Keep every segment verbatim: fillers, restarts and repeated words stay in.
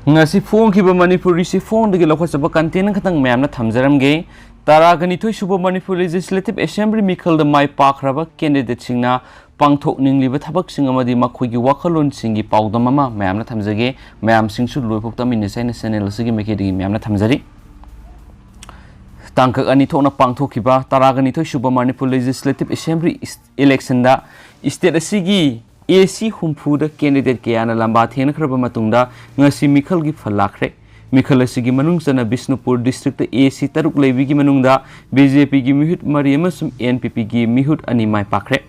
ꯉꯁꯤ ꯐꯣꯡꯈꯤꯕ ꯃꯅꯤꯄꯨꯔꯤꯁꯤ ꯐꯣꯡꯗꯒꯤ ꯂꯧꯈꯠꯆꯕ content ꯈꯛꯇꯪ ꯃꯌꯥꯝꯅ ꯊꯝꯖꯔꯝꯒꯦ꯫ ꯇꯔꯥꯒ ꯅꯤꯊꯣꯏ ꯁꯨꯕ ꯃꯅꯤꯄꯨꯔ Legislative Assembly ꯃꯤꯈꯜꯗ ꯃꯥꯏ ꯄꯥꯛꯈ꯭ꯔꯕ candidateꯁꯤꯡꯅ ꯄꯥꯡꯊꯣꯛꯅꯤꯡꯂꯤꯕ ꯊꯕꯛꯁꯤꯡ ꯑꯃꯗꯤ ꯃꯈꯣꯏꯒꯤ ꯋꯥꯈꯜꯂꯣꯟꯁꯤꯡꯒꯤ ꯄꯥꯎꯗꯝ ꯑꯃ ꯃꯌꯥꯝꯅ ꯊꯝꯖꯒꯦ꯫ ꯃꯌꯥꯝꯁꯤꯡꯁꯨ ꯂꯣꯏꯐꯥꯎ ꯇꯥꯃꯤꯟꯅꯁꯦ ꯍꯥꯏꯅ channel ꯑꯁꯤꯒꯤ ꯃꯥꯏꯀꯩꯗꯒꯤ ꯃꯌꯥꯝꯅ ꯊꯝꯖꯔꯤ꯫ ꯇꯥꯡꯀꯛ ꯑꯅꯤ ꯊꯣꯛꯅ ꯄꯥꯡꯊꯣꯛꯈꯤꯕ ꯇꯔꯥꯒ ꯅꯤꯊꯣꯏ ꯁꯨꯕ ꯃꯅꯤꯄꯨꯔ Legislative Assembly electionꯗ state ꯑꯁꯤꯒꯤ A C ꯍꯨꯝꯐꯨꯗ candidate ꯀꯌꯥꯅ ꯂꯝꯕꯥ ꯊꯦꯡꯅꯈ꯭ꯔꯕ ꯃꯇꯨꯡꯗ ꯉꯁꯤ ꯃꯤꯈꯜꯒꯤ ꯐꯜ ꯂꯥꯛꯈ꯭ꯔꯦ꯫ ꯃꯤꯈꯜ ꯑꯁꯤꯒꯤ ꯃꯅꯨꯡ ꯆꯟꯅ ꯕꯤꯁꯅꯨꯄꯨꯔ districtꯇ A C ꯇꯔꯨꯛ ꯂꯩꯕꯒꯤ ꯃꯅꯨꯡꯗ B J Pꯒꯤ ꯃꯤꯍꯨꯠ ꯃꯔꯤ ꯑꯃꯁꯨꯡ N P Pꯒꯤ ꯃꯤꯍꯨꯠ ꯑꯅꯤ ꯃꯥꯏ ꯄꯥꯛꯈ꯭ꯔꯦ꯫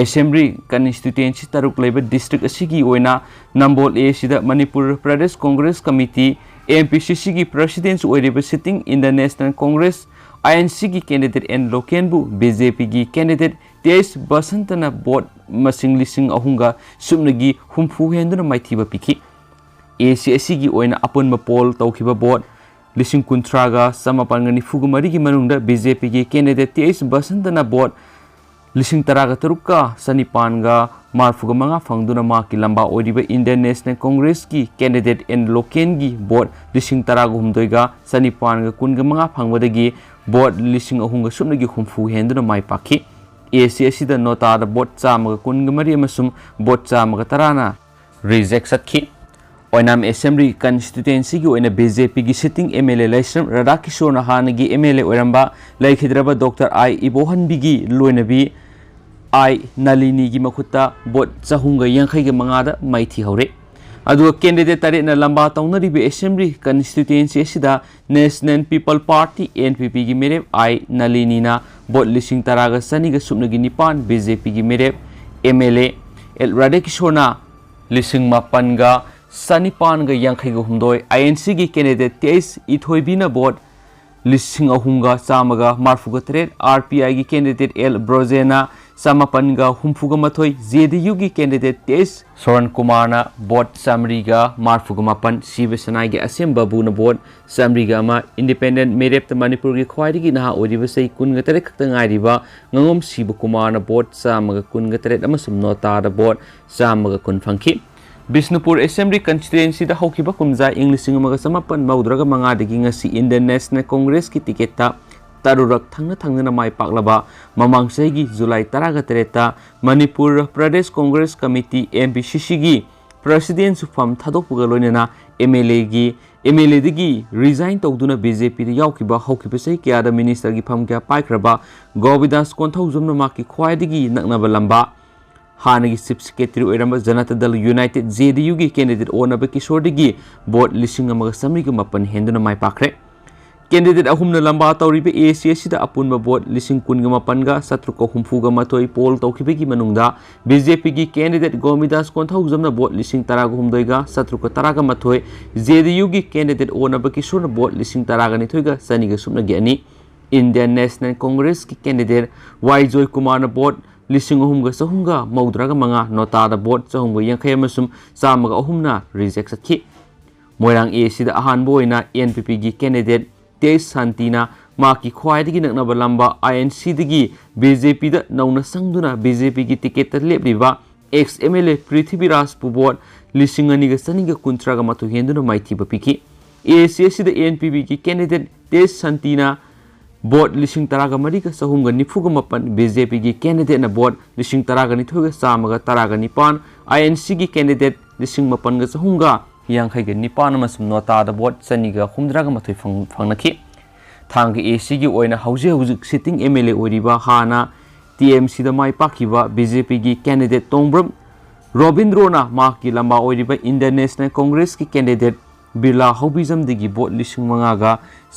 Assembly constituency ꯇꯔꯨꯛ ꯂꯩꯕ district ꯑꯁꯤꯒꯤ ꯑꯣꯏꯅ ꯅꯝꯕꯣꯜ A Cꯗ Manipur Pradesh Congress committee, M P C Cꯒꯤ presidentꯁꯨ ꯑꯣꯏꯔꯤꯕ sitting Indian National Congress, I N Cꯒꯤ candidate N Lokenꯕꯨ B J Pꯒꯤ candidate T H ꯕꯁꯟꯇꯅ vote ꯃꯁꯤꯡ ꯂꯤꯁꯤꯡ ꯑꯍꯨꯝꯒ ꯁꯨꯞꯅꯒꯤ ꯍꯨꯝꯐꯨ ꯍꯦꯟꯗꯨꯅ ꯃꯥꯏꯊꯤꯕ ꯄꯤꯈꯤ꯫ A C ꯑꯁꯤꯒꯤ ꯑꯣꯏꯅ ꯑꯄꯨꯟꯕ poll ꯇꯧꯈꯤꯕ vote ꯂꯤꯁꯤꯡ ꯀꯨꯟꯊ꯭ꯔꯥꯒ ꯆꯃꯥꯄꯟꯒ ꯅꯤꯐꯨꯒ ꯃꯔꯤꯒꯤ ꯃꯅꯨꯡꯗ B J Pꯒꯤ candidate T H ꯕꯁꯟꯇꯅ vote ꯂꯤꯁꯤꯡ ꯇꯔꯥꯒ ꯇꯔꯨꯛꯀ ꯆꯅꯤꯄꯥꯟꯒ ꯃꯔꯐꯨꯒ ꯃꯉꯥ ꯐꯪꯗꯨꯅ ꯃꯍꯥꯛꯀꯤ ꯂꯝꯕꯥ ꯑꯣꯏꯔꯤꯕ Indian National Congressꯀꯤ candidate N Lokenꯒꯤ vote ꯂꯤꯁꯤꯡ ꯇꯔꯥꯒ ꯍꯨꯝꯗꯣꯏꯒ ꯆꯅꯤꯄꯥꯟꯒ ꯀꯨꯟꯒ ꯃꯉꯥ ꯐꯪꯕꯗꯒꯤ vote ꯂꯤꯁꯤꯡ ꯑꯍꯨꯝꯒ ꯁꯨꯞꯅꯒꯤ ꯍꯨꯝꯐꯨ ꯍꯦꯟꯗꯨꯅ ꯃꯥꯏ ꯄꯥꯛꯈꯤ꯫ A C ꯑꯁꯤꯗ ꯅꯣꯇꯥꯗ vote ꯆꯥꯝꯃꯒ ꯀꯨꯟꯒ ꯃꯔꯤ ꯑꯃꯁꯨꯡ vote ꯆꯥꯝꯃꯒ ꯇꯔꯥꯅ reject ꯆꯠꯈꯤ꯫ ꯑꯣꯏꯅꯥꯝ Assembly constituencyꯒꯤ ꯑꯣꯏꯅ B J Pꯒꯤ sitting M L A ꯂꯥꯏꯁ꯭ꯔꯝ ꯔꯥꯙꯥꯀꯤꯁꯣꯔꯅ ꯍꯥꯟꯅꯒꯤ M L A ꯑꯣꯏꯔꯝꯕ ꯂꯩꯈꯤꯗ꯭ꯔꯕ Doctor I ꯏꯕꯣꯍꯟꯕꯤꯒꯤ ꯂꯣꯏꯅꯕꯤ I ꯅꯂꯤꯅꯤꯒꯤ ꯃꯈꯨꯠꯇ vote ꯆꯍꯨꯝꯒ ꯌꯥꯡꯈꯩꯒ ꯃꯉꯥꯗ ꯃꯥꯏꯊꯤꯍꯧꯔꯦ꯫ ꯑꯗꯨꯒ candidate ꯇꯔꯦꯠꯅ ꯂꯝꯕꯥ ꯇꯧꯅꯔꯤꯕ Assembly constituency ꯑꯁꯤꯗ National People Party, N P Pꯒꯤ ꯃꯤꯔꯦꯞ I ꯅꯂꯤꯅꯤꯅ vote ꯂꯤꯁꯤꯡ ꯇꯔꯥꯒ ꯆꯅꯤꯒ ꯁꯨꯞꯅꯒꯤ ꯅꯤꯄꯥꯟ, B J Pꯒꯤ ꯃꯤꯔꯦꯞ M L A L ꯔꯥꯙꯥꯀꯤꯁꯣꯔꯅ ꯂꯤꯁꯤꯡ ꯃꯥꯄꯟꯒ ꯆꯅꯤꯄꯥꯟꯒ ꯌꯥꯡꯈꯩꯒ ꯍꯨꯝꯗꯣꯏ, I N Cꯒꯤ candidate T H ꯏꯊꯣꯏꯕꯤꯅ vote ꯂꯤꯁꯤꯡ ꯑꯍꯨꯝꯒ ꯆꯥꯝꯃꯒ ꯃꯔꯐꯨꯒ ꯇꯔꯦꯠ, R P Iꯒꯤ candidate L ꯕ꯭ꯔꯣꯖꯦꯅ ꯆꯃꯥꯄꯟꯒ ꯍꯨꯝꯐꯨꯒ ꯃꯥꯊꯣꯏ, J D Uꯒꯤ candidate T H ꯁꯣꯔꯟ ꯀꯨꯃꯥꯔꯅ vote ꯆꯥꯃꯔꯤꯒ ꯃꯔꯐꯨꯒ ꯃꯥꯄꯟ, ꯁꯤꯕ ꯁꯦꯅꯥꯒꯤ ꯑꯁꯦꯝ ꯕꯥꯕꯨꯅ vote ꯆꯥꯃꯔꯤꯒ ꯑꯃ, independent ꯃꯤꯔꯦꯞꯇ ꯃꯅꯤꯄꯨꯔꯒꯤ ꯈ꯭ꯋꯥꯏꯗꯒꯤ ꯅꯍꯥ ꯑꯣꯏꯔꯤꯕ ꯆꯍꯤ ꯀꯨꯟꯒ ꯇꯔꯦꯠ ꯈꯛꯇ ꯉꯥꯏꯔꯤꯕ ꯉꯥꯉꯣꯝ ꯁꯤꯕ ꯀꯨꯃꯥꯔꯅ vote ꯆꯥꯝꯃꯒ ꯀꯨꯟꯒ ꯇꯔꯦꯠ ꯑꯃꯁꯨꯡ ꯅꯣꯇꯥꯗ vote ꯆꯥꯝꯃꯒ ꯀꯨꯟ ꯐꯪꯈꯤ꯫ ꯕꯤꯁꯅꯨꯄꯨꯔ ꯑꯦꯁꯦꯝꯕ꯭ꯂꯤ ꯀꯟꯁꯇꯤꯇ꯭ꯋꯦꯟꯁꯤꯗ ꯍꯧꯈꯤꯕ ꯀꯨꯝꯖꯥ ꯏꯪ ꯂꯤꯁꯤꯡ ꯑꯃꯒ ꯆꯃꯥꯄꯟ ꯃꯧꯗ꯭ꯔꯥꯒ ꯃꯉꯥꯗꯒꯤ ꯉꯁꯤ ꯏꯟꯗꯤꯌꯟ ꯅꯦꯁꯅꯦꯜ ꯀꯣꯡꯒ꯭ꯔꯦꯁꯀꯤ ꯇꯤꯀꯦꯠꯇ ꯇꯔꯨꯔꯛ ꯊꯪꯅ ꯊꯪꯅꯅ ꯃꯥꯏ ꯄꯥꯛꯂꯕ ꯃꯃꯥꯡ ꯆꯍꯤꯒꯤ ꯖꯨꯂꯥꯏ ꯇꯔꯥꯒ ꯇꯔꯦꯠꯇ Manipur Pradesh Congress committee, M P C C, ꯒꯤ ꯄ꯭ꯔꯁꯤꯗꯦꯟꯁꯨ ꯐꯝ ꯊꯥꯗꯣꯛꯄꯒ ꯂꯣꯏꯅꯅ M L A ꯒꯤ, M L A ꯗꯒꯤ resign ꯇꯧꯗꯨꯅ B J P ꯗ ꯌꯥꯎꯈꯤꯕ, ꯍꯧꯈꯤꯕ ꯆꯍꯤ ꯀꯌꯥꯗ ꯃꯤꯅꯤꯁꯇꯔꯒꯤ ꯐꯝ ꯀꯌꯥ ꯄꯥꯏꯈ꯭ꯔꯕ ꯒꯣꯕꯤꯟꯗꯥꯁ ꯀꯣꯟꯊꯧꯖꯝꯅ ꯃꯍꯥꯛꯀꯤ ꯈ꯭ꯋꯥꯏꯗꯒꯤ ꯅꯛꯅꯕ ꯂꯝꯕꯥ, ꯍꯥꯟꯅꯒꯤ ꯆꯤꯐ ꯁꯦꯀ꯭ꯔꯦꯇꯔꯤ ꯑꯣꯏꯔꯝꯕ ꯖꯅꯇꯥ ꯗꯜ ꯌꯨꯅꯥꯏꯇꯦꯗ, J D U, ꯒꯤ ꯀꯦꯟꯗꯤꯗꯦꯠ ꯑꯣ ꯅꯕꯀꯤꯁꯣꯔꯗꯒꯤ ꯚꯣꯠ ꯂꯤꯁꯤꯡ ꯑꯃꯒ ꯆꯥꯃꯔꯤꯒ ꯃꯥꯄꯟ ꯍꯦꯟꯗꯨꯅ ꯃꯥꯏ ꯄꯥꯛꯈ꯭ꯔꯦ꯫ ꯀꯦꯟꯗꯤꯗꯦꯠ ꯑꯍꯨꯝꯅ ꯂꯝꯕꯥ ꯇꯧꯔꯤꯕ A C ꯑꯁꯤꯗ ꯑꯄꯨꯟꯕ ꯚꯣꯠ ꯂꯤꯁꯤꯡ ꯀꯨꯟꯒ ꯃꯥꯄꯟꯒ ꯆꯥꯇ꯭ꯔꯨꯛꯀ ꯍꯨꯝꯐꯨꯒ ꯃꯥꯊꯣꯏ ꯄꯣꯜ ꯇꯧꯈꯤꯕꯒꯤ ꯃꯅꯨꯡꯗ B J P ꯒꯤ ꯀꯦꯟꯗꯤꯗꯦꯠ ꯒꯣꯃꯤꯗꯥꯁ ꯀꯣꯟꯊꯧꯖꯝꯅ ꯚꯣꯠ ꯂꯤꯁꯤꯡ ꯇꯔꯥꯒ ꯍꯨꯝꯗꯣꯏꯒ ꯆꯥꯇ꯭ꯔꯨꯛꯀ ꯇꯔꯥꯒ ꯃꯥꯊꯣꯏ, J D U ꯒꯤ ꯀꯦꯟꯗꯤꯗꯦꯠ ꯑꯣ ꯅꯕꯀꯤꯁꯣꯔꯅ ꯚꯣꯠ ꯂꯤꯁꯤꯡ ꯇꯔꯥꯒ ꯅꯤꯊꯣꯏꯒ ꯆꯅꯤꯒ ꯁꯨꯞꯅꯒꯤ ꯑꯅꯤ, ꯏꯟꯗꯤꯌꯟ ꯅꯦꯁꯅꯦꯜ ꯀꯣꯡꯒ꯭ꯔꯦꯁꯀꯤ ꯀꯦꯟꯗꯤꯗꯦꯠ ꯋꯥꯏ ꯖꯣꯏꯀꯨꯃꯥꯔꯅ ꯚꯣꯠ ꯂꯤꯁꯤꯡ ꯑꯍꯨꯝꯒ ꯆꯍꯨꯝꯒ ꯃꯧꯗ꯭ꯔꯥꯒ ꯃꯉꯥ, ꯅꯣꯇꯥꯗ ꯚꯣꯠ ꯆꯍꯨꯝꯒ ꯌꯥꯡꯈꯩ ꯑꯃꯁꯨꯡ ꯆꯥꯝꯃꯒ ꯑꯍꯨꯝꯅ ꯔꯤꯖꯦꯛ ꯆꯠꯈꯤ꯫ ꯃꯣꯏꯔꯥꯡ A Cꯗ ꯑꯍꯥꯟꯕ ꯑꯣꯏꯅ N P P ꯒꯤ ꯀꯦꯟꯗꯤꯗꯦꯠ ꯇꯦꯖ ꯁꯥꯟꯇꯤꯅ ꯃꯍꯥꯛꯀꯤ ꯈ꯭ꯋꯥꯏꯗꯒꯤ ꯅꯛꯅꯕ ꯂꯝꯕꯥ I N C ꯗꯒꯤ B J P ꯗ ꯅꯧꯅ ꯆꯪꯗꯨꯅ B J P ꯒꯤ ꯇꯤꯀꯦꯠꯇ ꯂꯦꯞꯂꯤꯕ ex M L A ꯄ꯭ꯔꯤꯊꯤꯕꯤꯔꯥꯖꯄꯨ ꯚꯣꯠ ꯂꯤꯁꯤꯡ ꯑꯅꯤꯒ ꯆꯅꯤꯒ ꯀꯨꯟꯊ꯭ꯔꯥꯒ ꯃꯥꯊꯣꯏ ꯍꯦꯟꯗꯨꯅ ꯃꯥꯏꯊꯤꯕ ꯄꯤꯈꯤ꯫ A C ꯑꯁꯤꯗ N P P ꯒꯤ ꯀꯦꯟꯗꯤꯗꯦꯠ ꯇꯦꯖ ꯁꯥꯟꯇꯤꯅ ꯚꯣꯠ ꯂꯤꯁꯤꯡ ꯇꯔꯥꯒ ꯃꯔꯤꯒ ꯆꯍꯨꯝꯒ ꯅꯤꯐꯨꯒ ꯃꯥꯄꯟ, B J P ꯒꯤ ꯀꯦꯟꯗꯤꯗꯦꯠꯅ ꯚꯣꯠ ꯂꯤꯁꯤꯡ ꯇꯔꯥꯒ ꯅꯤꯊꯣꯏꯒ ꯆꯥꯝꯃꯒ ꯇꯔꯥꯒ ꯅꯤꯄꯥꯟ, I N C ꯒꯤ ꯀꯦꯟꯗꯤꯗꯦꯠ ꯂꯤꯁꯤꯡ ꯃꯥꯄꯟꯒ ꯆꯍꯨꯝꯒ ꯌꯥꯡꯈꯩꯒ ꯅꯤꯄꯥꯟ ꯑꯃꯁꯨꯡ ꯅꯣꯇꯥꯗ ꯚꯣꯠ ꯆꯅꯤꯒ ꯍꯨꯝꯗ꯭ꯔꯥꯒ ꯃꯥꯊꯣꯏ ꯐꯪ-, ꯐꯪꯅꯈꯤ꯫ ꯊꯥꯡꯒ A Cꯒꯤ ꯑꯣꯏꯅ ꯍꯧꯖꯤꯛ ꯍꯧꯖꯤꯛ sitting M L A ꯑꯣꯏꯔꯤꯕ ꯍꯥꯟꯅ T M Cꯗ ꯃꯥꯏ ꯄꯥꯛꯈꯤꯕ B J P ꯒꯤ ꯀꯦꯟꯗꯤꯗꯦꯠ ꯇꯣꯡꯕ꯭ꯔꯝ ꯔꯣꯕꯤꯟꯗ꯭ꯔꯣꯅ ꯃꯍꯥꯛꯀꯤ ꯂꯝꯕꯥ ꯑꯣꯏꯔꯤꯕ ꯏꯟꯗꯤꯌꯟ ꯅꯦꯁꯅꯦꯜ ꯀꯣꯡꯒ꯭ꯔꯦꯁꯀꯤ ꯀꯦꯟꯗꯤꯗꯦꯠ ꯕꯤꯔꯂꯥ ꯍꯧꯕꯤꯖꯝꯗꯒꯤ ꯚꯣꯠ ꯂꯤꯁꯤꯡ ꯃꯉꯥꯒ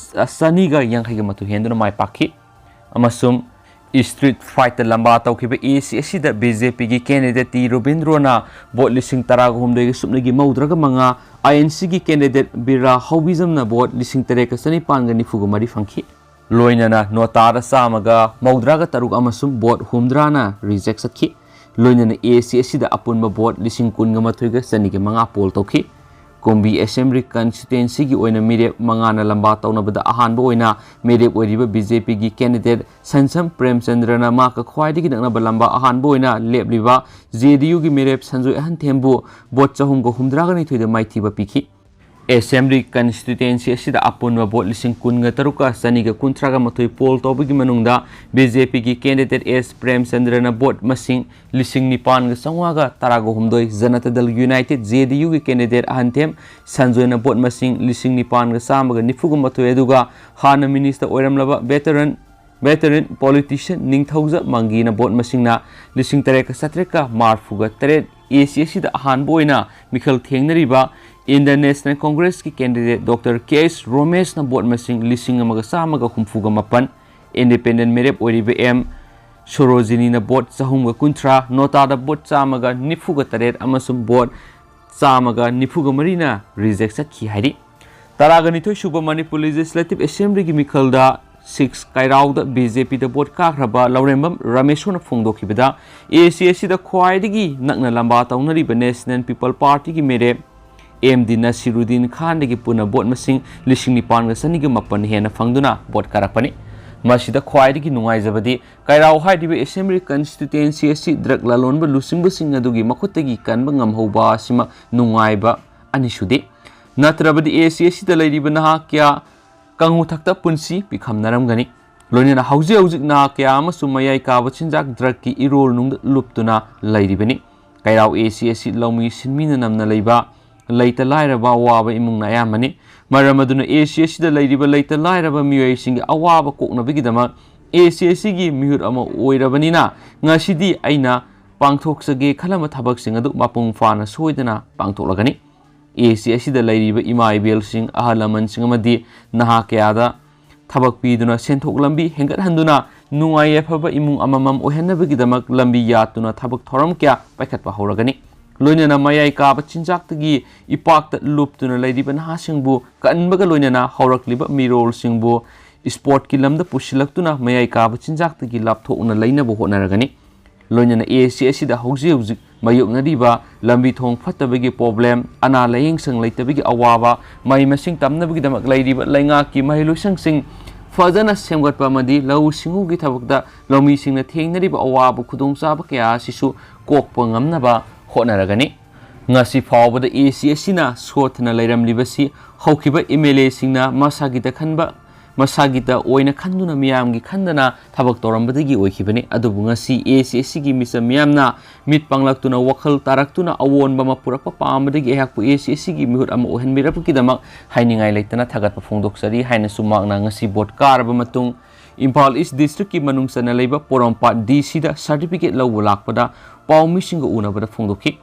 ꯆꯅꯤꯒ ꯌꯥꯡꯈꯩꯒ ꯃꯥꯊꯣꯏ ꯍꯦꯟꯗꯨꯅ ꯃꯥꯏ ꯄꯥꯛꯈꯤ꯫ ꯑꯃꯁꯨꯡ street fightꯇ ꯂꯝꯕꯥ ꯇꯧꯈꯤꯕ A C ꯑꯁꯤꯗ B J P ꯒꯤ ꯀꯦꯟꯗꯤꯗꯦꯠ ꯇꯤ ꯔꯣꯕꯤꯟꯗ꯭ꯔꯣꯅ ꯚꯣꯠ ꯂꯤꯁꯤꯡ ꯇꯔꯥꯒ ꯍꯨꯝꯗꯣꯏꯒ ꯁꯨꯞꯅꯒꯤ ꯃꯧꯗ꯭ꯔꯥꯒ ꯃꯉꯥ, I N C ꯒꯤ ꯀꯦꯟꯗꯤꯗꯦꯠ ꯕꯤꯔꯂꯥ ꯍꯧꯕꯤꯖꯝꯅ ꯚꯣꯠ ꯂꯤꯁꯤꯡ ꯇꯔꯦꯠꯀ ꯆꯅꯤꯄꯥꯟꯒ ꯅꯤꯐꯨꯒ ꯃꯔꯤ ꯐꯪꯈꯤ꯫ ꯂꯣꯏꯅꯅ ꯅꯣꯇꯥꯗ ꯆꯥꯝꯃꯒ ꯃꯧꯗ꯭ꯔꯥꯒ ꯇꯔꯨꯛ ꯑꯃꯁꯨꯡ ꯚꯣꯠ ꯍꯨꯝꯗ꯭ꯔꯥꯅ ꯔꯤꯖꯦꯛ ꯆꯠꯈꯤ꯫ ꯂꯣꯏꯅꯅ A C ꯑꯁꯤꯗ ꯑꯄꯨꯟꯕ ꯚꯣꯠ ꯂꯤꯁꯤꯡ ꯀꯨꯟꯒ ꯃꯥꯊꯣꯏꯒ ꯆꯅꯤꯒ ꯃꯉꯥ ꯄꯣꯜ ꯇꯧꯈꯤ꯫ ꯀꯨꯝꯕꯤ ꯑꯦꯁꯦꯝꯕ꯭ꯂꯤ ꯀꯟꯁꯇꯤꯇ꯭ꯋꯦꯟꯁꯤꯒꯤ ꯑꯣꯏꯅ ꯃꯤꯔꯦꯞ ꯃꯉꯥꯅ ꯂꯝꯕꯥ ꯇꯧꯅꯕꯗ ꯑꯍꯥꯟꯕ ꯑꯣꯏꯅ ꯃꯤꯔꯦꯞ ꯑꯣꯏꯔꯤꯕ ꯕꯤ ꯖꯦ ꯄꯤꯒꯤ ꯀꯦꯟꯗꯤꯗꯦꯠ ꯁꯟꯁꯝ ꯄ꯭ꯔꯦꯝꯆꯟꯗ꯭ꯔꯅ ꯃꯍꯥꯛꯀ ꯈ꯭ꯋꯥꯏꯗꯒꯤ ꯅꯛꯅꯕ ꯂꯝꯕꯥ ꯑꯍꯥꯟꯕ ꯑꯣꯏꯅ ꯂꯦꯞꯂꯤꯕ ꯖꯦ ꯗꯤ ꯌꯨꯒꯤ ꯃꯤꯔꯦꯞ ꯁꯟꯖꯣꯏ ꯑꯍꯟꯊꯦꯝꯕꯨ ꯚꯣꯠ ꯆꯍꯨꯝꯒ ꯍꯨꯝꯗ꯭ꯔꯥꯒ ꯅꯤꯊꯣꯏꯗ ꯃꯥꯏꯊꯤꯕ ꯄꯤꯈꯤ꯫ ꯑꯦꯁꯦꯝꯕ꯭ꯂꯤ ꯀꯟꯁꯇꯤꯇ꯭ꯋꯦꯟꯁꯤ ꯑꯁꯤꯗ ꯑꯄꯨꯟꯕ ꯚꯣꯠ ꯂꯤꯁꯤꯡ ꯀꯨꯟꯒ ꯇꯔꯨꯛꯀ ꯆꯅꯤꯒ ꯀꯨꯟꯊ꯭ꯔꯥꯒ ꯃꯥꯊꯣꯏ ꯄꯣꯜ ꯇꯧꯕꯒꯤ ꯃꯅꯨꯡꯗ ꯕꯤ ꯖꯦ ꯄꯤꯒꯤ ꯀꯦꯟꯗꯤꯗꯦꯠ ꯑꯦꯁ ꯄ꯭ꯔꯦꯝꯆꯟꯗ꯭ꯔꯅ ꯚꯣꯠ ꯃꯁꯤꯡ ꯂꯤꯁꯤꯡ ꯅꯤꯄꯥꯟꯒ ꯆꯥꯝꯃꯉꯥꯒ ꯇꯔꯥꯒ ꯍꯨꯝꯗꯣꯏ, ꯖꯅꯇꯥ ꯗꯜ ꯌꯨꯅꯥꯏꯇꯦꯗ, ꯖꯦ ꯗꯤ ꯌꯨꯒꯤ ꯀꯦꯟꯗꯤꯗꯦꯠ ꯑꯍꯟꯊꯦꯝ ꯁꯟꯖꯣꯏꯅ ꯚꯣꯠ ꯃꯁꯤꯡ ꯂꯤꯁꯤꯡ ꯅꯤꯄꯥꯟꯒ ꯆꯥꯝꯃꯒ ꯅꯤꯐꯨꯒ ꯃꯥꯊꯣꯏ, ꯑꯗꯨꯒ ꯍꯥꯟꯅ ꯃꯤꯅꯤꯁꯇꯔ ꯑꯣꯏꯔꯝꯂꯕ ꯚꯦꯇꯔꯟ, ꯚꯦꯇꯔꯟ ꯄꯣꯂꯤꯇꯤꯁꯤꯌꯟ ꯅꯤꯡꯊꯧꯖ ꯃꯪꯒꯤꯅ ꯚꯣꯠ ꯃꯁꯤꯡꯅ ꯂꯤꯁꯤꯡ ꯇꯔꯦꯠꯀ ꯆꯥꯇ꯭ꯔꯦꯠꯀ ꯃꯔꯤꯐꯨꯒ ꯇꯔꯦꯠ, ꯑꯦ ꯁꯤ ꯑꯁꯤꯗ ꯑꯍꯥꯟꯕ ꯑꯣꯏꯅ ꯃꯤꯈꯜ ꯊꯦꯡꯅꯔꯤꯕ ꯏꯟꯗꯤꯌꯟ ꯅꯦꯁꯅꯦꯜ ꯀꯣꯡꯒ꯭ꯔꯦꯁꯀꯤ ꯀꯦꯟꯗꯤꯗꯦꯠ ꯗꯣꯛꯇꯔ ꯀꯦ ꯑꯩꯆ ꯔꯣꯃꯦꯁꯅ ꯚꯣꯠ ꯃꯁꯤꯡ ꯂꯤꯁꯤꯡ ꯑꯃꯒ ꯆꯥꯝꯃꯒ ꯍꯨꯝꯐꯨꯒ ꯃꯥꯄꯟ, ꯏꯟꯗꯤꯄꯦꯟꯗꯦꯟ ꯃꯤꯔꯦꯞ ꯑꯣꯏꯔꯤꯕ ꯑꯦꯝ ꯁꯣꯔꯣꯖꯤꯅꯤꯅ ꯚꯣꯠ ꯆꯍꯨꯝꯒ ꯀꯨꯟꯊ꯭ꯔꯥ, ꯅꯣꯇꯥꯗ ꯚꯣꯠ ꯆꯥꯝꯃꯒ ꯅꯤꯐꯨꯒ ꯇꯔꯦꯠ ꯑꯃꯁꯨꯡ ꯚꯣꯠ ꯆꯥꯝꯃꯒ ꯅꯤꯐꯨꯒ ꯃꯔꯤꯅ ꯔꯤꯖꯦꯛ ꯆꯠꯈꯤ ꯍꯥꯏꯔꯤ꯫ ꯇꯔꯥꯒ ꯅꯤꯊꯣꯏ ꯁꯨꯕ ꯃꯅꯤꯄꯨꯔ ꯂꯦꯖꯤꯁꯂꯦꯇꯤꯚ ꯑꯦꯁꯦꯝꯕ꯭ꯂꯤꯒꯤ ꯃꯤꯈꯜꯗ ꯁꯤꯛꯁ ꯀꯩꯔꯥꯎꯗ ꯕꯤ ꯖꯦ ꯄꯤꯗ ꯚꯣꯠ ꯀꯥꯈ꯭ꯔꯕ ꯂꯧꯔꯦꯝꯕꯝ ꯔꯥꯃꯦꯁꯣꯔꯅ ꯐꯣꯡꯗꯣꯛꯈꯤꯕꯗ, ꯑꯦ ꯁꯤ ꯑꯁꯤꯗ ꯈ꯭ꯋꯥꯏꯗꯒꯤ ꯅꯛꯅ ꯂꯝꯕꯥ ꯇꯧꯅꯔꯤꯕ ꯅꯦꯁꯅꯦꯜ ꯄꯤꯄꯜ ꯄꯥꯔꯇꯤꯒꯤ ꯃꯤꯔꯦꯞ ꯑꯦꯝ ꯗꯤ ꯅꯁꯤꯔꯨꯗꯤꯟ ꯈꯥꯟꯗꯒꯤ ꯄꯨꯟꯅ ꯚꯣꯠ ꯃꯁꯤꯡ ꯂꯤꯁꯤꯡ ꯅꯤꯄꯥꯟꯒ ꯆꯅꯤꯒ ꯃꯥꯄꯟ ꯍꯦꯟꯅ ꯐꯪꯗꯨꯅ ꯚꯣꯠ ꯀꯥꯔꯛꯄꯅꯤ꯫ ꯃꯁꯤꯗ ꯈ꯭ꯋꯥꯏꯗꯒꯤ ꯅꯨꯡꯉꯥꯏꯖꯕꯗꯤ ꯀꯩꯔꯥꯎ ꯍꯥꯏꯔꯤꯕ ꯑꯦꯁꯦꯝꯕ꯭ꯂꯤ ꯀꯟꯁꯇꯤꯇ꯭ꯋꯦꯟꯁꯤ ꯑꯁꯤ ꯗ꯭ꯔꯒ ꯂꯂꯣꯟꯕ ꯂꯨꯆꯤꯡꯕꯁꯤꯡ ꯑꯗꯨꯒꯤ ꯃꯈꯨꯠꯇꯒꯤ ꯀꯟꯕ ꯉꯝꯍꯧꯕ ꯑꯁꯤꯃꯛ ꯅꯨꯡꯉꯥꯏꯕ ꯑꯅꯤꯁꯨꯗꯤ꯫ ꯅꯠꯇ꯭ꯔꯕꯗꯤ ꯑꯦ ꯁꯤ ꯑꯁꯤꯗ ꯂꯩꯔꯤꯕ ꯅꯍꯥ ꯀꯌꯥ ꯀꯥꯡꯉꯨ ꯊꯛꯇ ꯄꯨꯟꯁꯤ ꯄꯤꯈꯝꯅꯔꯝꯒꯅꯤ꯫ ꯂꯣꯏꯅꯅ ꯍꯧꯖꯤꯛ ꯍꯧꯖꯤꯛ ꯅꯍꯥ ꯀꯌꯥ ꯑꯃꯁꯨ ꯃꯌꯥꯏ ꯀꯥꯕ ꯆꯤꯟꯖꯥꯛ ꯗ꯭ꯔꯒꯀꯤ ꯏꯔꯣꯜ ꯅꯨꯡꯗ ꯂꯨꯞꯇꯨꯅ ꯂꯩꯔꯤꯕꯅꯤ꯫ ꯀꯩꯔꯥꯎ ꯑꯦ ꯁꯤ ꯑꯁꯤ ꯂꯧꯃꯤ ꯁꯤꯟꯃꯤꯅ ꯅꯝꯅ ꯂꯩꯕ ꯂꯩꯇ ꯂꯥꯏꯔꯕ ꯑꯋꯥꯕ ꯏꯃꯨꯡꯅ ꯑꯌꯥꯝꯕꯅꯤ꯫ ꯃꯔꯝ ꯑꯗꯨꯅ ꯑꯦ ꯁꯤ ꯑꯁꯤꯗ ꯂꯩꯔꯤꯕ ꯂꯩꯇ ꯂꯥꯏꯔꯕ ꯃꯤꯑꯣꯏꯁꯤꯡꯒꯤ ꯑꯋꯥꯕ ꯀꯣꯛꯅꯕꯒꯤꯗꯃꯛ ꯑꯦ ꯁꯤ ꯑꯁꯤꯒꯤ ꯃꯤꯍꯨꯠ ꯑꯃ ꯑꯣꯏꯔꯕꯅꯤꯅ, ꯉꯁꯤꯗꯤ ꯑꯩꯅ ꯄꯥꯡꯊꯣꯛꯆꯒꯦ ꯈꯜꯂꯝꯕ ꯊꯕꯛꯁꯤꯡ ꯑꯗꯨ ꯃꯄꯨꯡ ꯐꯥꯅ ꯁꯣꯏꯗꯅ ꯄꯥꯡꯊꯣꯛꯂꯒꯅꯤ꯫ ꯑꯦ ꯁꯤ ꯑꯁꯤꯗ ꯂꯩꯔꯤꯕ ꯏꯃꯥ ꯏꯕꯦꯜꯁꯤꯡ, ꯑꯍꯜ ꯂꯃꯟꯁꯤꯡ ꯑꯃꯗꯤ ꯅꯍꯥ ꯀꯌꯥꯗ ꯊꯕꯛ ꯄꯤꯗꯨꯅ ꯁꯦꯟꯊꯣꯛ ꯂꯝꯕꯤ ꯍꯦꯟꯒꯠꯍꯟꯗꯨꯅ ꯅꯨꯡꯉꯥꯏ ꯌꯥꯏꯐꯕ ꯏꯃꯨꯡ ꯑꯃꯃꯝ ꯑꯣꯏꯍꯟꯅꯕꯒꯤꯗꯃꯛ ꯂꯝꯕꯤ ꯌꯥꯠꯇꯨꯅ ꯊꯕꯛ ꯊꯧꯔꯝ ꯀꯌꯥ ꯄꯥꯏꯈꯠꯄ ꯍꯧꯔꯒꯅꯤ꯫ ꯂꯣꯏꯅꯅ ꯃꯌꯥꯏ ꯀꯥꯕ ꯆꯤꯟꯖꯥꯛꯇꯒꯤ ꯏꯄꯥꯛꯇ ꯂꯨꯞꯇꯨꯅ ꯂꯩꯔꯤꯕ ꯅꯍꯥꯁꯤꯡꯕꯨ ꯀꯟꯕꯒ ꯂꯣꯏꯅꯅ ꯍꯧꯔꯛꯂꯤꯕ ꯃꯤꯔꯣꯜꯁꯤꯡꯕꯨ ꯏꯁꯄꯣꯔꯠꯀꯤ ꯂꯝꯗ ꯄꯨꯁꯤꯜꯂꯛꯇꯨꯅ ꯃꯌꯥꯏ ꯀꯥꯕ ꯆꯤꯟꯖꯥꯛꯇꯒꯤ ꯂꯥꯞꯊꯣꯛꯅ ꯂꯩꯅꯕ ꯍꯣꯠꯅꯔꯒꯅꯤ꯫ ꯂꯣꯏꯅꯅ ꯑꯦ ꯁꯤ ꯑꯁꯤꯗ ꯍꯧꯖꯤꯛ ꯍꯧꯖꯤꯛ ꯃꯥꯌꯣꯛꯅꯔꯤꯕ ꯂꯝꯕꯤ ꯊꯣꯡ ꯐꯠꯇꯕꯒꯤ problem, ꯑꯅꯥ ꯂꯥꯌꯦꯡꯁꯪ ꯂꯩꯇꯕꯒꯤ ꯑꯋꯥꯕ, ꯃꯍꯩ ꯃꯁꯤꯡ ꯇꯝꯅꯕꯒꯤꯗꯃꯛ ꯂꯩꯔꯤꯕ ꯂꯩꯉꯥꯛꯀꯤ ꯃꯍꯩꯂꯣꯏꯁꯪꯁꯤꯡ ꯐꯖꯅ ꯁꯦꯝꯒꯠꯄ ꯑꯃꯗꯤ ꯂꯧꯎ ꯁꯤꯡꯎꯒꯤ ꯊꯕꯛꯇ ꯂꯧꯃꯤꯁꯤꯡꯅ ꯊꯦꯡꯅꯔꯤꯕ ꯑꯋꯥꯕ ꯈꯨꯗꯣꯡꯆꯥꯕ ꯀꯌꯥ ꯑꯁꯤꯁꯨ ꯀꯣꯛꯄ ꯉꯝꯅꯕ ꯍꯣꯠꯅꯔꯒꯅꯤ꯫ ꯉꯁꯤ ꯐꯥꯎꯕꯗ ꯑꯦ ꯁꯤ ꯑꯁꯤꯅ ꯁꯣꯠꯊꯅ ꯂꯩꯔꯝꯂꯤꯕꯁꯤ ꯍꯧꯈꯤꯕ ꯑꯦꯝ ꯑꯦꯜ ꯑꯦꯁꯤꯡꯅ ꯃꯁꯥꯒꯤꯗ ꯈꯟꯕ, ꯃꯁꯥꯒꯤꯗ ꯑꯣꯏꯅ ꯈꯟꯗꯨꯅ ꯃꯤꯌꯥꯝꯒꯤ ꯈꯟꯗꯅ ꯊꯕꯛ ꯇꯧꯔꯝꯕꯗꯒꯤ ꯑꯣꯏꯈꯤꯕꯅꯤ꯫ ꯑꯗꯨꯕꯨ ꯉꯁꯤ ꯑꯦ ꯁꯤ ꯑꯁꯤꯒꯤ ꯃꯤꯆꯝ ꯃꯤꯌꯥꯝꯅ ꯃꯤꯠ ꯄꯥꯡꯂꯛꯇꯨꯅ, ꯋꯥꯈꯜ ꯇꯥꯔꯛꯇꯨꯅ, ꯑꯑꯣꯟꯕ ꯑꯃ ꯄꯨꯔꯛꯄ ꯄꯥꯝꯕꯗꯒꯤ ꯑꯩꯍꯥꯛꯄꯨ ꯑꯦ ꯁꯤ ꯑꯁꯤꯒꯤ ꯃꯤꯍꯨꯠ ꯑꯃ ꯑꯣꯏꯍꯟꯕꯤꯔꯛꯄꯒꯤꯗꯃꯛ ꯍꯥꯏꯅꯤꯡꯉꯥꯏ ꯂꯩꯇꯅ ꯊꯥꯒꯠꯄ ꯐꯣꯡꯗꯣꯛꯆꯔꯤ ꯍꯥꯏꯅꯁꯨ ꯃꯍꯥꯛꯅ ꯉꯁꯤ ꯚꯣꯠ ꯀꯥꯔꯕ ꯃꯇꯨꯡ ꯏꯝꯐꯥꯜ ꯏꯁ ꯗꯤꯁꯇ꯭ꯔꯤꯛꯀꯤ ꯃꯅꯨꯡ ꯆꯟꯅ ꯂꯩꯕ ꯄꯣꯔꯣꯝꯄꯥꯠ ꯗꯤ ꯁꯤꯗ certificate ꯂꯧꯕ ꯂꯥꯛꯄꯗ ꯄꯥꯎꯃꯤꯁꯤꯡꯒ ꯎꯅꯕꯗ ꯐꯣꯡꯗꯣꯛꯈꯤ꯫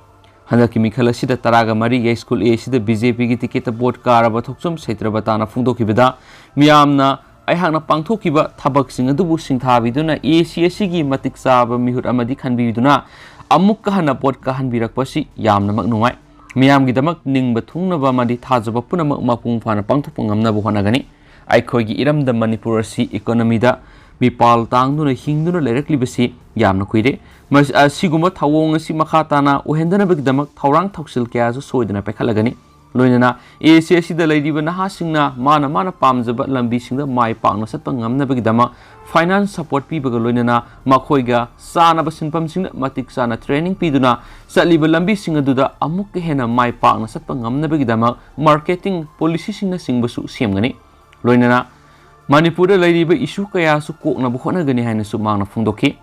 ꯍꯟꯗꯛꯀꯤ ꯃꯤꯈꯜ ꯑꯁꯤꯗ ꯇꯔꯥꯒ ꯃꯔꯤ ꯌꯥꯏꯁ꯭ꯀꯨꯜ ꯑꯦ ꯁꯤꯗ ꯕꯤ ꯖꯦ ꯄꯤꯒꯤ ꯇꯤꯀꯦꯠꯇ ꯚꯣꯠ ꯀꯥꯔꯕ ꯊꯣꯛꯆꯣꯝ ꯁꯩꯇ꯭ꯔꯕꯇꯥꯅ ꯐꯣꯡꯗꯣꯛꯈꯤꯕꯗ, ꯃꯤꯌꯥꯝꯅ ꯑꯩꯍꯥꯛꯅ ꯄꯥꯡꯊꯣꯛꯈꯤꯕ ꯊꯕꯛꯁꯤꯡ ꯑꯗꯨꯕꯨ ꯁꯤꯡꯊꯥꯕꯤꯗꯨꯅ ꯑꯦ ꯁꯤ ꯑꯁꯤꯒꯤ ꯃꯇꯤꯛ ꯆꯥꯕ ꯃꯤꯍꯨꯠ ꯑꯃꯗꯤ ꯈꯟꯕꯤꯗꯨꯅ ꯑꯃꯨꯛꯀ ꯍꯟꯅ ꯚꯣꯠ ꯀꯥꯍꯟꯕꯤꯔꯛꯄꯁꯤ ꯌꯥꯝꯅꯃꯛ ꯅꯨꯡꯉꯥꯏ꯫ ꯃꯤꯌꯥꯝꯒꯤꯗꯃꯛ ꯅꯤꯡꯕ ꯊꯨꯡꯅꯕ ꯑꯃꯗꯤ ꯊꯥꯖꯕ ꯄꯨꯝꯅꯃꯛ ꯃꯄꯨꯡ ꯐꯥꯅ ꯄꯥꯡꯊꯣꯛꯄ ꯉꯝꯅꯕ ꯍꯣꯠꯅꯒꯅꯤ꯫ ꯑꯩꯈꯣꯏꯒꯤ ꯏꯔꯝꯗꯝ ꯃꯅꯤꯄꯨꯔ ꯑꯁꯤ economyꯗ ꯃꯤꯄꯥꯜ ꯇꯥꯡꯗꯨꯅ ꯍꯤꯡꯗꯨꯅ ꯂꯩꯔꯛꯂꯤꯕꯁꯤ ꯌꯥꯝꯅ ꯀꯨꯏꯔꯦ꯫ ꯃꯁ-, ꯑꯁꯤꯒꯨꯝꯕ ꯊꯧꯑꯣꯡ ꯑꯁꯤ ꯃꯈꯥ ꯇꯥꯅ ꯑꯣꯏꯍꯟꯗꯅꯕꯒꯤꯗꯃꯛ ꯊꯧꯔꯥꯡ ꯊꯧꯁꯤꯜ ꯀꯌꯥꯁꯨ ꯁꯣꯏꯗꯅ ꯄꯥꯏꯈꯠꯂꯒꯅꯤ꯫ ꯂꯣꯏꯅꯅ ꯑꯦ ꯁꯤ ꯑꯁꯤꯗ ꯂꯩꯔꯤꯕ ꯅꯍꯥꯁꯤꯡꯅ ꯃꯥꯅ ꯃꯥꯅ ꯄꯥꯝꯖꯕ ꯂꯝꯕꯤꯁꯤꯡꯗ ꯃꯥꯏ ꯄꯥꯛꯅ ꯆꯠꯄ ꯉꯝꯅꯕꯒꯤꯗꯃꯛ finance support ꯄꯤꯕꯒ ꯂꯣꯏꯅꯅ ꯃꯈꯣꯏꯒ ꯆꯥꯅꯕ ꯁꯤꯟꯐꯝꯁꯤꯡꯗ ꯃꯇꯤꯛ ꯆꯥꯅ training ꯄꯤꯗꯨꯅ ꯆꯠꯂꯤꯕ ꯂꯝꯕꯤꯁꯤꯡ ꯑꯗꯨꯗ ꯑꯃꯨꯛꯀ ꯍꯦꯟꯅ ꯃꯥꯏ ꯄꯥꯛꯅ ꯆꯠꯄ ꯉꯝꯅꯕꯒꯤꯗꯃꯛ marketing policyꯁꯤꯡꯅꯆꯤꯡꯕꯁꯨ ꯁꯦꯝꯒꯅꯤ꯫ ꯂꯣꯏꯅꯅ ꯃꯅꯤꯄꯨꯔꯗ ꯂꯩꯔꯤꯕ issue ꯀꯌꯥꯁꯨ ꯀꯣꯛꯅꯕ ꯍꯣꯠꯅꯒꯅꯤ ꯍꯥꯏꯅꯁꯨ ꯃꯍꯥꯛꯅ ꯐꯣꯡꯗꯣꯛꯈꯤ꯫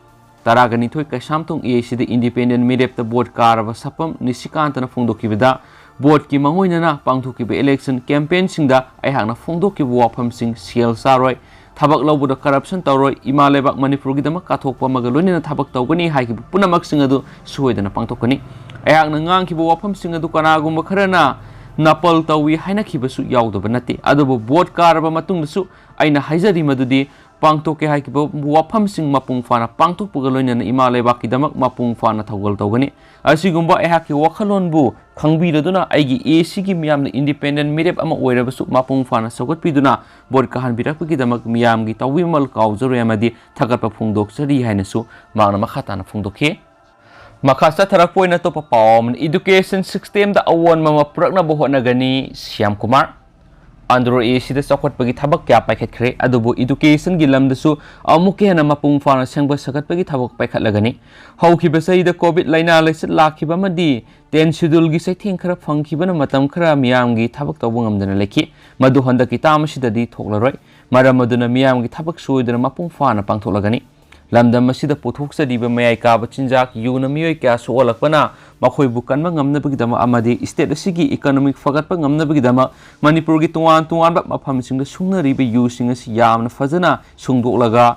ꯇꯔꯥꯒ ꯅꯤꯊꯣꯏ ꯀꯩꯁꯥꯝꯊꯣꯡ ꯑꯦ ꯁꯤꯗ independent ꯃꯤꯔꯦꯞꯇ ꯚꯣꯠ ꯀꯥꯔꯕ ꯁꯥꯄꯝ ꯅꯤꯁꯤꯀꯥꯟꯇꯅ ꯐꯣꯡꯗꯣꯛꯈꯤꯕꯗ, ꯚꯣꯠꯀꯤ ꯃꯥꯡꯑꯣꯏꯅꯅ ꯄꯥꯡꯊꯣꯛꯈꯤꯕ election campaignꯁꯤꯡꯗ ꯑꯩꯍꯥꯛꯅ ꯐꯣꯡꯗꯣꯛꯈꯤꯕ ꯋꯥꯐꯝꯁꯤꯡ ꯁꯦꯜ ꯆꯥꯔꯣꯏ, ꯊꯕꯛ ꯂꯧꯕꯗ corruption ꯇꯧꯔꯣꯏ, ꯏꯃꯥ ꯂꯩꯕꯥꯛ ꯃꯅꯤꯄꯨꯔꯒꯤꯗꯃꯛ ꯀꯠꯊꯣꯛꯄ ꯑꯃꯒ ꯂꯣꯏꯅꯅ ꯊꯕꯛ ꯇꯧꯒꯅꯤ ꯍꯥꯏꯈꯤꯕ ꯄꯨꯝꯅꯃꯛꯁꯤꯡ ꯑꯗꯨ ꯁꯣꯏꯗꯅ ꯄꯥꯡꯊꯣꯛꯀꯅꯤ꯫ ꯑꯩꯍꯥꯛꯅ ꯉꯥꯡꯈꯤꯕ ꯋꯥꯐꯝꯁꯤꯡ ꯑꯗꯨ ꯀꯅꯥꯒꯨꯝꯕ ꯈꯔꯅ ꯅꯥꯄꯜ ꯇꯧꯏ ꯍꯥꯏꯅꯈꯤꯕꯁꯨ ꯌꯥꯎꯗꯕ ꯅꯠꯇꯦ꯫ ꯑꯗꯨꯕꯨ ꯚꯣꯠ ꯀꯥꯔꯕ ꯃꯇꯨꯡꯗꯁꯨ ꯑꯩꯅ ꯍꯥꯏꯖꯔꯤ ꯃꯗꯨꯗꯤ ꯄꯥꯡꯊꯣꯛꯀꯦ ꯍꯥꯏꯈꯤꯕ ꯋꯥꯐꯝꯁꯤꯡ ꯃꯄꯨꯡ ꯐꯥꯅ ꯄꯥꯡꯊꯣꯛꯄꯒ ꯂꯣꯏꯅꯅ ꯏꯃꯥ ꯂꯩꯕꯥꯛꯀꯤꯗꯃꯛ ꯃꯄꯨꯡ ꯐꯥꯅ ꯊꯧꯒꯜ ꯇꯧꯒꯅꯤ꯫ ꯑꯁꯤꯒꯨꯝꯕ ꯑꯩꯍꯥꯛꯀꯤ ꯋꯥꯈꯜꯂꯣꯟꯕꯨ ꯈꯪꯕꯤꯔꯗꯨꯅ ꯑꯩꯒꯤ ꯑꯦ ꯁꯤꯒꯤ ꯃꯤꯌꯥꯝꯅ ꯏꯟꯗꯤꯄꯦꯟꯗꯦꯟ ꯃꯤꯔꯦꯞ ꯑꯃ ꯑꯣꯏꯔꯕꯁꯨ ꯃꯄꯨꯡ ꯐꯥꯅ ꯁꯧꯒꯠꯄꯤꯗꯨꯅ ꯚꯣꯠ ꯀꯥꯍꯟꯕꯤꯔꯛꯄꯒꯤꯗꯃꯛ ꯃꯤꯌꯥꯝꯒꯤ ꯇꯥꯎꯕꯤꯃꯜ ꯀꯥꯎꯖꯔꯣꯏ ꯑꯃꯗꯤ ꯊꯥꯒꯠꯄ ꯐꯣꯡꯗꯣꯛꯆꯔꯤ ꯍꯥꯏꯅꯁꯨ ꯃꯍꯥꯛꯅ ꯃꯈꯥ ꯇꯥꯅ ꯐꯣꯡꯗꯣꯛꯈꯤ꯫ ꯃꯈꯥ ꯆꯠꯊꯔꯛꯄ ꯑꯣꯏꯅ ꯑꯇꯣꯞꯄ ꯄꯥꯎ ꯑꯃꯅ, ꯏꯗꯨꯀꯦꯁꯟ ꯁꯤꯁꯇꯦꯝꯗ ꯑꯑꯣꯟꯕ ꯑꯃ ꯄꯨꯔꯛꯅꯕ ꯍꯣꯠꯅꯒꯅꯤ, ꯁ꯭ꯌꯥꯝ ꯀꯨꯃꯥꯔ꯫ ꯑꯟꯗ꯭ꯔꯣ ꯑꯦ ꯁꯤꯗ ꯆꯥꯎꯈꯠꯄꯒꯤ ꯊꯕꯛ ꯀꯌꯥ ꯄꯥꯏꯈꯠꯈ꯭ꯔꯦ, ꯑꯗꯨꯕꯨ ꯏꯗꯨꯀꯦꯁꯟꯒꯤ ꯂꯝꯗꯁꯨ ꯑꯃꯨꯛꯀ ꯍꯦꯟꯅ ꯃꯄꯨꯡ ꯐꯥꯅ ꯁꯦꯝꯒꯠ ꯁꯥꯒꯠꯄꯒꯤ ꯊꯕꯛ ꯄꯥꯏꯈꯠꯂꯒꯅꯤ꯫ ꯍꯧꯈꯤꯕ ꯆꯍꯤꯗ ꯀꯣꯚꯤꯗ ꯂꯥꯏꯅꯥ ꯂꯥꯏꯆꯠ ꯂꯥꯛꯈꯤꯕ ꯑꯃꯗꯤ ꯇꯦꯟ ꯁꯦꯗꯨꯜꯒꯤ ꯆꯩꯊꯦꯡ ꯈꯔ ꯐꯪꯈꯤꯕꯅ ꯃꯇꯝ ꯈꯔ ꯃꯤꯌꯥꯝꯒꯤ ꯊꯕꯛ ꯇꯧꯕ ꯉꯝꯗꯅ ꯂꯩꯈꯤ꯫ ꯃꯗꯨ ꯍꯟꯗꯛꯀꯤ ꯇꯥꯝ ꯑꯁꯤꯗꯗꯤ ꯊꯣꯛꯂꯔꯣꯏ꯫ ꯃꯔꯝ ꯑꯗꯨꯅ ꯃꯤꯌꯥꯝꯒꯤ ꯊꯕꯛ ꯁꯣꯏꯗꯅ ꯃꯄꯨꯡ ꯐꯥꯅ ꯄꯥꯡꯊꯣꯛꯂꯒꯅꯤ꯫ ꯂꯝꯗꯝ ꯑꯁꯤꯗ ꯄꯨꯊꯣꯛꯆꯔꯤꯕ ꯃꯌꯥꯏ ꯀꯥꯕ ꯆꯤꯟꯖꯥꯛ ꯌꯨꯅ ꯃꯤꯑꯣꯏ ꯀꯌꯥ ꯁꯣꯛꯍꯜꯂꯛꯄꯅ ꯃꯈꯣꯏꯕꯨ ꯀꯟꯕ ꯉꯝꯅꯕꯒꯤꯗꯃꯛ ꯑꯃꯗꯤ ꯁ꯭ꯇꯦꯠ ꯑꯁꯤꯒꯤ ꯏꯀꯣꯅꯣꯃꯤꯛ ꯐꯒꯠꯄ ꯉꯝꯅꯕꯒꯤꯗꯃꯛ ꯃꯅꯤꯄꯨꯔꯒꯤ ꯇꯣꯉꯥꯟ ꯇꯣꯉꯥꯟꯕ ꯃꯐꯝꯁꯤꯡꯗ ꯁꯨꯡꯅꯔꯤꯕ ꯌꯨꯁꯤꯡ ꯑꯁꯤ ꯌꯥꯝꯅ ꯐꯖꯅ ꯁꯨꯡꯗꯣꯛꯂꯒ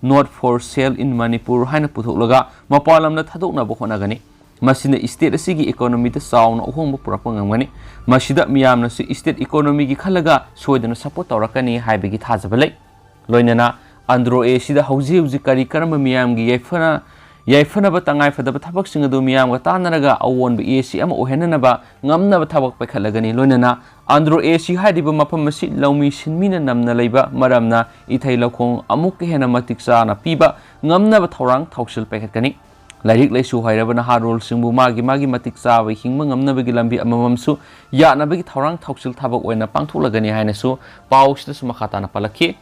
Not for sale in Manipur ꯍꯥꯏꯅ ꯄꯨꯊꯣꯛꯂꯒ ꯃꯄꯥꯟ ꯂꯝꯗ ꯊꯥꯗꯣꯛꯅꯕ ꯍꯣꯠꯅꯒꯅꯤ꯫ ꯃꯁꯤꯅ ꯁ꯭ꯇꯦꯠ ꯑꯁꯤꯒꯤ ꯏꯀꯣꯅꯣꯃꯤꯗ ꯆꯥꯎꯅ ꯑꯍꯣꯡꯕ ꯄꯨꯔꯛꯄ ꯉꯝꯒꯅꯤ꯫ ꯃꯁꯤꯗ ꯃꯤꯌꯥꯝꯅꯁꯨ ꯁ꯭ꯇꯦꯠ ꯏꯀꯣꯅꯣꯃꯤꯒꯤ ꯈꯜꯂꯒ ꯁꯣꯏꯗꯅ ꯁꯞꯄꯣꯔꯠ ꯇꯧꯔꯛꯀꯅꯤ ꯍꯥꯏꯕꯒꯤ ꯊꯥꯖꯕ ꯂꯩ꯫ ꯂꯣꯏꯅꯅ ꯑꯟꯗ꯭ꯔꯣ ꯑꯦ ꯁꯤꯗ ꯍꯧꯖꯤꯛ ꯍꯧꯖꯤꯛ ꯀꯔꯤ ꯀꯔꯝꯕ ꯃꯤꯌꯥꯝꯒꯤ ꯌꯥꯏꯐꯅ ꯌꯥꯏꯐꯅꯕ ꯇꯉꯥꯏꯐꯗꯕ ꯊꯕꯛꯁꯤꯡ ꯑꯗꯨ ꯃꯤꯌꯥꯝꯒ ꯇꯥꯟꯅꯔꯒ ꯑꯑꯣꯟꯕ ꯑꯦ ꯁꯤ ꯑꯃ ꯑꯣꯏꯍꯟꯅꯅꯕ ꯉꯝꯅꯕ ꯊꯕꯛ ꯄꯥꯏꯈꯠꯂꯒꯅꯤ꯫ ꯂꯣꯏꯅꯅ ꯑꯟꯗ꯭ꯔꯣ ꯑꯦ ꯁꯤ ꯍꯥꯏꯔꯤꯕ ꯃꯐꯝ ꯑꯁꯤ ꯂꯧꯃꯤ ꯁꯤꯟꯃꯤꯅ ꯅꯝꯅ ꯂꯩꯕ ꯃꯔꯝꯅ ꯏꯊꯩ ꯂꯧꯈꯣꯡ ꯑꯃꯨꯛꯀ ꯍꯦꯟꯅ ꯃꯇꯤꯛ ꯆꯥꯅ ꯄꯤꯕ ꯉꯝꯅꯕ ꯊꯧꯔꯥꯡ ꯊꯧꯁꯤꯜ ꯄꯥꯏꯈꯠꯀꯅꯤ꯫ ꯂꯥꯏꯔꯤꯛ ꯂꯥꯏꯁꯨ ꯍꯩꯔꯕ ꯅꯍꯥꯔꯣꯜꯁꯤꯡꯕꯨ ꯃꯥꯒꯤ ꯃꯥꯒꯤ ꯃꯇꯤꯛ ꯆꯥꯕ ꯍꯤꯡꯕ ꯉꯝꯅꯕꯒꯤ ꯂꯝꯕꯤ ꯑꯃꯃꯝꯁꯨ ꯌꯥꯠꯅꯕꯒꯤ ꯊꯧꯔꯥꯡ ꯊꯧꯁꯤꯜ ꯊꯕꯛ ꯑꯣꯏꯅ ꯄꯥꯡꯊꯣꯛꯂꯒꯅꯤ ꯍꯥꯏꯅꯁꯨ ꯄꯥꯎꯁꯤꯗꯁꯨ ꯃꯈꯥ ꯇꯥꯅ ꯄꯜꯂꯛꯈꯤ꯫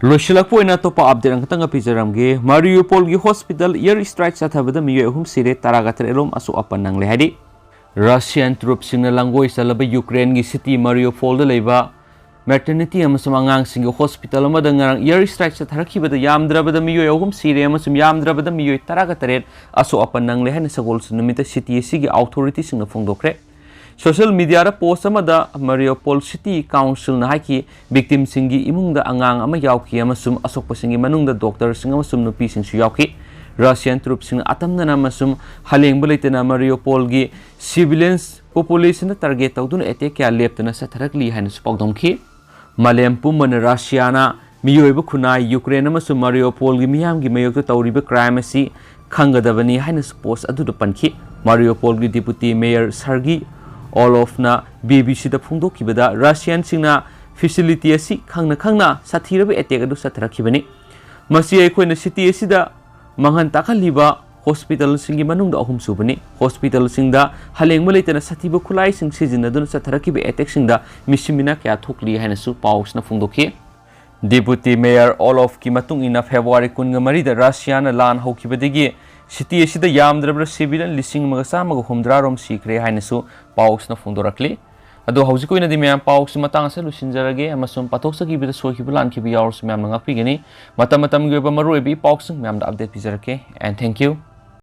ꯂꯣꯏꯁꯤꯜꯂꯛꯄ ꯑꯣꯏꯅ ꯑꯇꯣꯞꯄ ꯑꯞꯗꯦꯠ ꯑꯃꯈꯛꯇꯪꯒ ꯄꯤꯖꯔꯝꯒꯦ꯫ ꯃꯥꯔꯤꯌꯨꯄꯣꯜꯒꯤ ꯍꯣꯁꯄꯤꯇꯥꯜ ꯑꯦꯌꯔ ꯁ꯭ꯇ꯭ꯔꯥꯏꯛ ꯆꯠꯊꯕꯗ ꯃꯤꯑꯣꯏ ꯑꯍꯨꯝ ꯁꯤꯔꯦ, ꯇꯔꯥꯒ ꯇꯔꯦꯠ ꯔꯣꯝ ꯑꯁꯣꯛ ꯑꯄꯟ ꯅꯪꯂꯦ ꯍꯥꯏꯔꯤ꯫ ꯔꯁꯤꯌꯥꯟ ꯇ꯭ꯔꯨꯞꯁꯤꯡꯅ ꯂꯥꯡꯒꯣꯏ ꯆꯜꯂꯕ ꯌꯨꯀ꯭ꯔꯦꯟꯒꯤ ꯁꯤꯇꯤ ꯃꯥꯔꯤꯌꯨꯄꯣꯜꯗ ꯂꯩꯕ ꯃꯦꯇꯔꯅꯤꯇꯤ ꯑꯃꯁꯨꯡ ꯑꯉꯥꯡꯁꯤꯡꯒꯤ ꯍꯣꯁꯄꯤꯇꯥꯜ ꯑꯃꯗ ꯉꯔꯥꯡ ꯑꯦꯌꯔ ꯁ꯭ꯇ꯭ꯔꯥꯏꯛ ꯆꯠꯊꯔꯛꯈꯤꯕꯗ ꯌꯥꯝꯗ꯭ꯔꯕꯗ ꯃꯤꯑꯣꯏ ꯑꯍꯨꯝ ꯁꯤꯔꯦ ꯑꯃꯁꯨꯡ ꯌꯥꯝꯗ꯭ꯔꯕꯗ ꯃꯤꯑꯣꯏ ꯇꯔꯥꯒ ꯇꯔꯦꯠ ꯑꯁꯣꯛ ꯑꯄꯟ ꯅꯪꯂꯦ ꯍꯥꯏꯅ ꯁꯒꯣꯜꯁꯦꯟ ꯅꯨꯃꯤꯠꯇ ꯁꯤꯇꯤ ꯑꯁꯤꯒꯤ ꯑꯣꯊꯣꯔꯤꯇꯤꯁꯤꯡꯅ ꯐꯣꯡꯗꯣꯛꯈ꯭ꯔꯦ꯫ ꯁꯣꯁꯤꯌꯦꯜ ꯃꯤꯗꯤꯌꯥꯗ ꯄꯣꯁ ꯑꯃꯗ ꯃꯥꯔꯤꯌꯨꯄꯣꯜ ꯁꯤꯇꯤ ꯀꯥꯎꯟꯁꯤꯜꯅ ꯍꯥꯏꯈꯤ, ꯚꯤꯛꯇꯤꯝꯁꯤꯡꯒꯤ ꯏꯃꯨꯡꯗ ꯑꯉꯥꯡ ꯑꯃ ꯌꯥꯎꯈꯤ ꯑꯃꯁꯨꯡ ꯑꯁꯣꯛꯄꯁꯤꯡꯒꯤ ꯃꯅꯨꯡꯗ ꯗꯣꯛꯇꯔꯁꯤꯡ ꯑꯃꯁꯨꯡ ꯅꯨꯄꯤꯁꯤꯡꯁꯨ ꯌꯥꯎꯈꯤ꯫ ꯔꯁꯤꯌꯥꯟ ꯇ꯭ꯔꯨꯞꯁꯤꯡꯅ ꯑꯇꯝꯅꯅ ꯑꯃꯁꯨꯡ ꯍꯂꯦꯡꯕ ꯂꯩꯇꯅ ꯃꯥꯔꯤꯌꯨꯄꯣꯜꯒꯤ ꯁꯤꯚꯤꯂꯤꯌꯟꯁ ꯄꯣꯄꯨꯂꯦꯁꯟꯗ ꯇꯥꯔꯒꯦꯠ ꯇꯧꯗꯨꯅ ꯑꯦꯇꯦꯛ ꯀꯌꯥ ꯂꯦꯞꯇꯅ ꯆꯠꯊꯔꯛꯂꯤ ꯍꯥꯏꯅꯁꯨ ꯄꯥꯎꯗꯝꯈꯤ꯫ ꯃꯥꯂꯦꯝ ꯄꯨꯝꯕꯅ ꯔꯁꯤꯌꯥꯅ ꯃꯤꯑꯣꯏꯕ ꯈꯨꯟꯅꯥꯏ ꯌꯨꯀ꯭ꯔꯦꯟ ꯑꯃꯁꯨꯡ ꯃꯥꯔꯤꯌꯣꯄꯣꯜꯒꯤ ꯃꯤꯌꯥꯝꯒꯤ ꯃꯥꯌꯣꯛꯇ ꯇꯧꯔꯤꯕ ꯀ꯭ꯔꯥꯏꯝ ꯑꯁꯤ ꯈꯪꯒꯗꯕꯅꯤ ꯍꯥꯏꯅꯁꯨ ꯄꯣꯁ ꯑꯗꯨꯗ ꯄꯟꯈꯤ꯫ ꯃꯥꯔꯤꯌꯣꯄꯣꯜꯒꯤ ꯗꯤꯄꯨꯇꯤ ꯃꯦꯌꯔ ꯁꯔꯒꯤ ꯑꯣꯂꯣꯐꯅ ꯕꯤ ꯕꯤ ꯁꯤꯗ ꯐꯣꯡꯗꯣꯛꯈꯤꯕꯗ, ꯔꯁꯤꯌꯥꯟꯁꯤꯡꯅ ꯐꯦꯁꯤꯂꯤꯇꯤ ꯑꯁꯤ ꯈꯪꯅ ꯈꯪꯅ ꯁꯥꯊꯤꯔꯕ ꯑꯦꯇꯦꯛ ꯑꯗꯨ ꯆꯠꯊꯔꯛꯈꯤꯕꯅꯤ꯫ ꯃꯁꯤ ꯑꯩꯈꯣꯏꯅ ꯁꯤꯇꯤ ꯑꯁꯤꯗ ꯃꯥꯡꯍꯟ ꯇꯥꯛꯍꯜꯂꯤꯕ ꯍꯣꯁꯄꯤꯇꯥꯜꯁꯤꯡꯒꯤ ꯃꯅꯨꯡꯗ ꯑꯍꯨꯝꯁꯨꯕꯅꯤ꯫ ꯍꯣꯁꯄꯤꯇꯥꯜꯁꯤꯡꯗ ꯍꯂꯦꯡꯕ ꯂꯩꯇꯅ ꯁꯥꯊꯤꯕ ꯈꯨꯠꯂꯥꯏꯁꯤꯡ ꯁꯤꯖꯤꯟꯅꯗꯨꯅ ꯆꯠꯊꯔꯛꯈꯤꯕ ꯑꯦꯇꯦꯛꯁꯤꯡꯗ ꯃꯤꯁꯤꯡ ꯃꯤꯅꯥ ꯀꯌꯥ ꯊꯣꯛꯂꯤ ꯍꯥꯏꯅꯁꯨ ꯄꯥꯎꯁꯤꯅ ꯐꯣꯡꯗꯣꯛꯈꯤ꯫ ꯗꯤꯄꯨꯇꯤ ꯃꯦꯌꯔ ꯑꯣꯂꯣꯐꯀꯤ ꯃꯇꯨꯡ ꯏꯟꯅ, ꯐꯦꯕ꯭ꯔꯨꯋꯥꯔꯤ ꯀꯨꯟꯒ ꯃꯔꯤꯗ ꯔꯁꯤꯌꯥꯅ ꯂꯥꯟ ꯍꯧꯈꯤꯕꯗꯒꯤ ꯁꯤꯇꯤ ꯑꯁꯤꯗ ꯌꯥꯝꯗ꯭ꯔꯕꯗ ꯁꯤꯚꯤꯂꯤꯌꯟ ꯂꯤꯁꯤꯡ ꯑꯃꯒ ꯆꯥꯝꯃꯒ ꯍꯨꯝꯗ꯭ꯔꯥ ꯔꯣꯝ ꯁꯤꯈ꯭ꯔꯦ ꯍꯥꯏꯅꯁꯨ ꯄꯥꯎꯁꯤꯅ ꯐꯣꯡꯗꯣꯔꯛꯂꯤ꯫ ꯑꯗꯣ ꯍꯧꯖꯤꯛ ꯑꯣꯏꯅꯗꯤ ꯃꯌꯥꯝ, ꯄꯥꯎꯁꯤ ꯃꯇꯥꯡ ꯑꯁꯤꯗ ꯂꯣꯏꯁꯤꯟꯖꯔꯒꯦ, ꯑꯃꯁꯨꯡ ꯄꯥꯊꯣꯛꯆꯈꯤꯕꯗ ꯁꯣꯏꯈꯤꯕ ꯂꯥꯟꯈꯤꯕ ꯌꯥꯎꯔꯁꯨ ꯃꯌꯥꯝꯅ ꯉꯥꯛꯄꯤꯒꯅꯤ꯫ ꯃꯇꯝ ꯃꯇꯝꯒꯤ ꯑꯣꯏꯕ ꯃꯔꯨꯑꯣꯏꯕ ꯏ ꯄꯥꯎꯁꯤꯡ ꯃꯌꯥꯝꯗ ꯑꯞꯗꯦꯠ ꯄꯤꯖꯔꯛꯀꯦ꯫ And thank you.